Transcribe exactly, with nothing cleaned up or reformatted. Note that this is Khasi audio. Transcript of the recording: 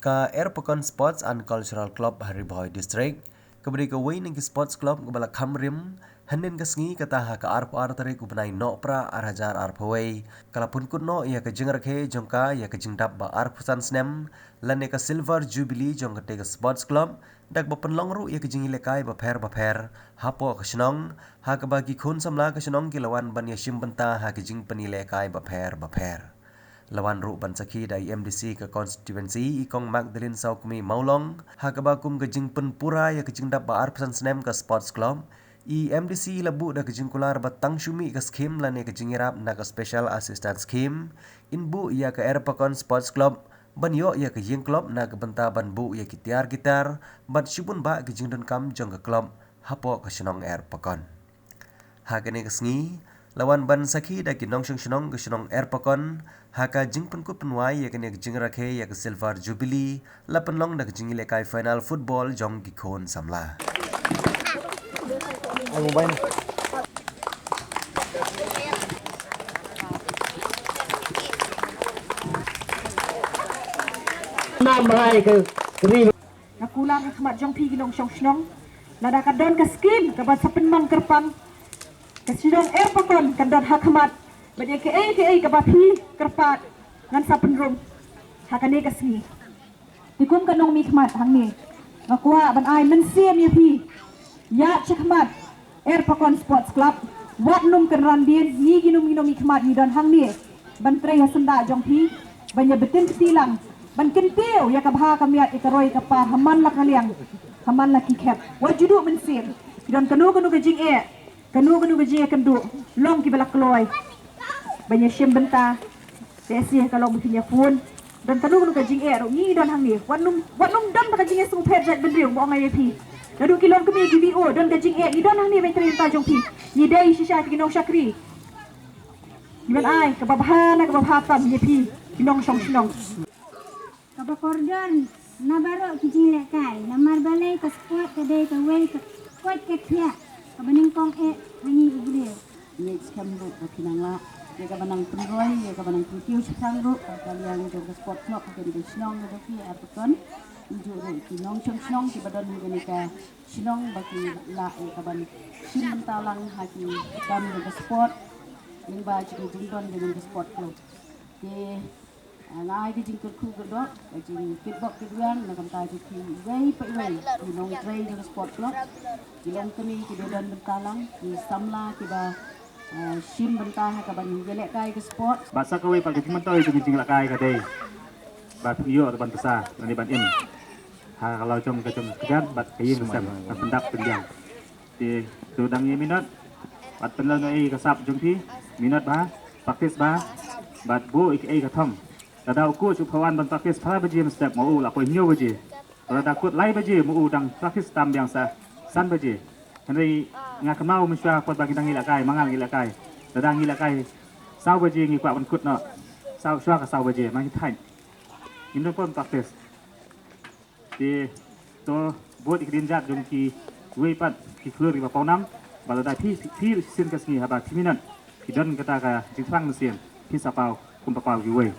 Ka Erpakon Sports and Cultural Club ha Ri Bhoi District, kaba dei kawei na ki sports club kaba la kham rim hynnin ka sngi, kata ha ka arphew ar tarik u bnai Nohprah arhajar arphew wei, ka la pynkut noh ïa ka jingrakhe jong ka ïa ka jingdap ba arphew san snem lane ka Silver Jubilee jong katei ka sports club, da kaba pynlong ruh ïa ka jingïalehkai bapher bapher hapoh ka shnong, ha kaba ki khun samla ka shnong ki la wan ban ïashim bynta ha ka jingpynïalehkai bapher bapher. La wan ruh ban sakhi da i M D C ka constituency, i Kong Magdalene Sawkmie Mawlong, ha kaba kum ka jingpynpura ïa ka jingdap ba arphew san snem ka sports club, i M D C la buh da ka jingkular ba tang shu mih ka skhim lane ka jingïarap na ka Special Assistance Scheme, in buh ïa ka Erpakon Sports Club ban ïoh ïa ka ïing club na ka bynta ban buh ïa ki tiar ki tar bad shibun bah ki jingdonkam jong ka club hapoh ka shnong Erpakon. Ha kane ka sngi, la wan ban sakhi da ki nongshong shnong ka shnong Erpakon ha ka jingpynkut pynwai ïa kane ka jingrakhe ïa ka Silver Jubilee, la pynlong da ka jingïalehkai final football jong ki khun samla. Nam rai ke ri. Nga kular ha khmat jong phi ki nongshong shnong, lada ka don ka skhim kaba sa pynmang kyrpang, ka shnong Erpakon kan don ha khmat bad ïa kaei kaei kaba phi kyrpad ngan sa pynrung ha kane ka sngi. Te kum ka nongmihkhmat hangne, nga kwah ban ai mynsiem ïa phi, ïa shakhmat Erpakon Sports Club, wat nym kynran dien, ngi ki nongmihkhmat, ngi don hangne ban trei ha syndah jong phi, ban ïa btin kti lang, ban kyntiew ïa ka bha ka miat, ïa ka roi ka par ha man la ka liang, ha man la ki khep. Wat ju duh mynsiem, ki don kano kano ka jingeh, kano kano ka jingeh, kan duh long kiba la kloi ban ïa shim bynta. Te shisha ka long ba phin ïa phone. Don kano kano ka jingeh ruh, ngi don hangne. Wat nym, wat nym don ka jingeh sngewphet jait bynriew, ba ong ïa phi. Naduh ki long kmie ki V O, don ka jingeh, ngi don hangne ban trei bynta jong phi. Ngi dei shisha ki nongshakri. Ngi ban ai kaba bha na kaba bha tam ïa phi ki nongshong shnong. Kaba kordor na baroh ki jinglehkai, namar balei ka sport ka dei kawei ka koit ka khiah kaba nyngkong eh ha ngi u briew. Ngi skhem ruh ba phi nang lah ïa kaba nang pynroi, ïa kaba nang pynkiew shaphrang ruh ka liang jong ka sport club ka dei ka shnong ka dei ki Erpakon. Ngi ju ruh ki nongshong shnong kiba don ha kane ka shnong ba ki lah ïa kaban shim bynta lang ha ki kam jong ka sport, lyngba ki jingdon jong ka sport club. Te nga ai ka jingkyrkhu kyrdoh, ka jingkitbok kitwiang na ka bynta jong phi iwei pa iwei ki nongtrei jong ka sport club, ki longkmie kiba don bynta lang, ki samla kiba, eh, shim bynta ha kaban ïalehkai ka sport. Bad sa kawei pat ka jingmyntoi jong ka jinglehkai ka dei ba phi ïoh ruh ban pisa lane ban im ha ka lajong ka jong ka kjat bad ka ïing ka sem, ka pyndap pynbiang. Te to dang ïa minot bad pynlong ei ka sap jong phi, minot bha, practice bha, bad buh ei ka thong. Lada u coach u phawan ban practice phra baje mynstep, ma u la poi hynñiew baje. Lada kut lai baje, ma u dang practice tam biang sa san baje. Hynrei nga kynmaw mynshuwa pat ba ngi dang ïalehkai, ma nga ngi ïalehkai, lada ngi ïalehkai saw baje ngi kwah ban kut noh, saw, shuwa ka saw baje ma ngi thait. Ngin ym poi practice. Te to bud ïa ki dienjat jong kiwei pat ki khlur kiba pawnam, ba lada phi, phi, phi shisien ka sngi haba phi minot phi don kata ka jingthrang mynsiem, phin sa paw kum ba paw kiwei.